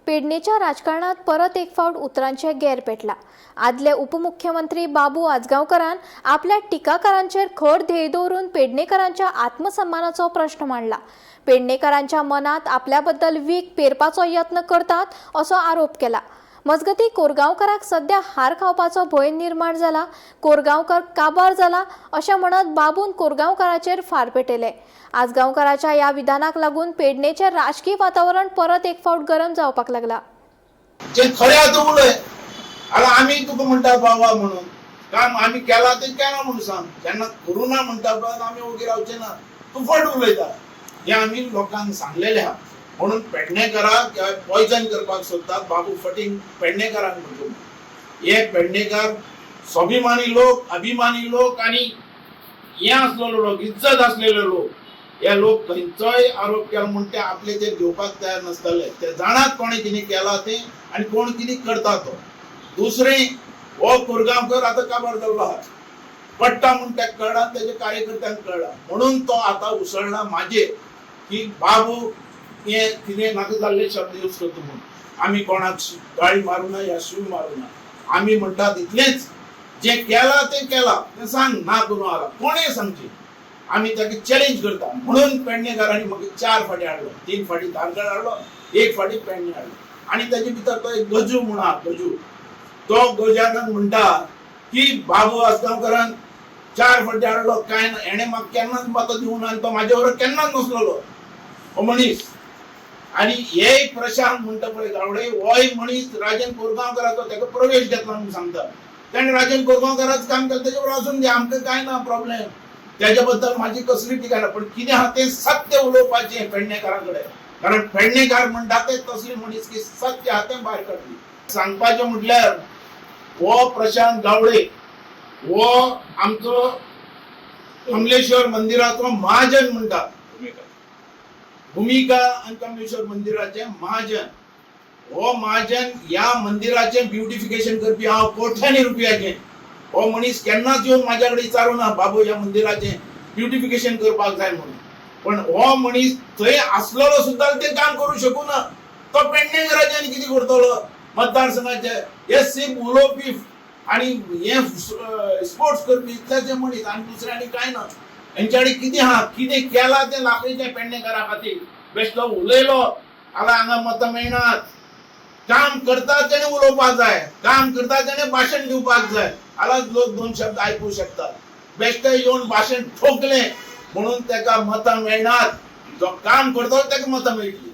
पेडणेच्या राजकारणात परत एक फावट उतरांचे गेर पेटला. आदले उपमुख्यमंत्री बाबू आजगांवकरान आपल्या टिकाकारांचेर खर ध्येय दवरून पेडणेकरांच्या आत्मसन्मानाचो प्रश्न मांडला. पेडणेकरांच्या मनात आपल्याबद्दल वीख पेरपाचो यत्न करतात असो आरोप केला. मजगती कोरगांवकराक सध्या हार खावपाचो भंय निर्माण जाला, कोरगांवकर काबार जाला अशें म्हणत बाबून कोरगांवकराचेर फार पेटयले. आजगांवकराच्या ह्या विधानाक लागून पेडणेचें राजकी वातावरण परत एक फावट गरम जावपाक लागला. जे खरें आतां उलय. आतां आमी तुका म्हणटा बाबा म्हणून काम आमी केलां तें केलां म्हणून सांग. जेन्ना करूं ना म्हणटा पळय आमी ओगी रावचे ना. तूं फट उलयता हें आमी लोकांक सांगलेलें आहा. म्हणून पेडणेकराक पॉयजन करपाक सोदतात. बाबू फटींग पेडणेकरांक म्हणटा. हे पेडणेकर स्वाभिमानी लोक, अभिमानी लोक आनी हे आसलेलो लोक, इज्जत आसलेले लोक. हे लोक खंयचोय आरोप केलो म्हूण ते आपले ते घेवपाक तयार नासतले. ते जाणात कोणें कितें केलां तें आनी कोण कितें करता तो. दुसरें, हो कोरगांवकर आतां काबार जाल्लो आहा. पडटा म्हूण ताका कळ्ळा, तेजे कार्यकर्त्यांक कळ्ळा, म्हणून तो आतां उसळना म्हाजेर की बाबू हे कितें नाका जाल्ले शब्द यूज करता म्हणून. आमी कोणाक गाळी मारूं ना या शिव मारूं ना. आमी म्हणटात इतलेंच, जें केलां तें केलां तें सांग. ना करूं आला कोणें सांगचें, आमी ताका चॅलेंज करता. म्हणून पेडणेकारांनी म्हाका 4 फाटी हाडलो. 3 फाटी धारगळ हाडलो, 1 फाटी पेडणे हाडलो. आनी ताजे भितर तो एक गजू म्हूण आहा, गजू, तो गजानन म्हणटा की बाबू आजगांवकरान 4 फाटी हाडलो काय ना, हेणें म्हाका केन्नाच मतां दिवना आनी तो म्हाजे बरोबर केन्नाच नसलेलो हो मनीस. आनी हे प्रशांत म्हणटा पळय गावडे, होय मनीस राजन कोरगांवकराचो ताका प्रवेश घेतला म्हणून सांगता. ताणें राजन कोरगांवकराचें काम केलें, तेजे बरोबर आसून दी, आमकां कांय ना प्रॉब्लेम, तेज्या बद्दल म्हाजी कसली टिका ना. पण कितें आहा तें सत्य उलोवपाचें पेडणेकारां कडेन, कारण पेडणेकार म्हणटा ते तसली मनीस की सत्य आहा तें भायर काडली. सांगपाचें म्हटल्यार हो प्रशांत गावडे हो आमचो कमलेश्वर मंदिराचो महाजन म्हणटा. भुमिका आनी कमलेश्वर मंदिराचे महाजन. हो महाजन ह्या मंदिराचें ब्युटिफिकेशन करपी हांव कोट्यांनी रुपयाचें. हो मनीस केन्नाच येवन म्हाज्या कडेन विचारूं ना बाबू ह्या मंदिराचें ब्युटिफिकेशन करपाक जाय म्हणून. पण हो मनीस थंय आसलेलो सुद्दां तें काम करूं शकूं ना. तो पेडणेकराचें आनी कितें करतलो मतदारसंघाचे? हे सिर्फ उलोवपी आनी हे स्पोर्ट्स करपी इतल्याचे मनीस आनी दुसरें आनी कांय ना. हेंच्या कडेन कितें आहा, कितें केलां तें दाखयचें पेडणेकरा खातीर. बेश्टो उलयलो जाल्यार हांगा मतां मेळनात. काम करता तेणे उलोवपाक जाय, काम करता तेणे भाशण दिवपाक जाय, जाल्यार लोक 2 शब्द आयकूं शकतात. बेश्टे येवन भाशण ठोकलें म्हणून ताका मतां मेळनात. जो काम करतलो ताका मतां मेळटली.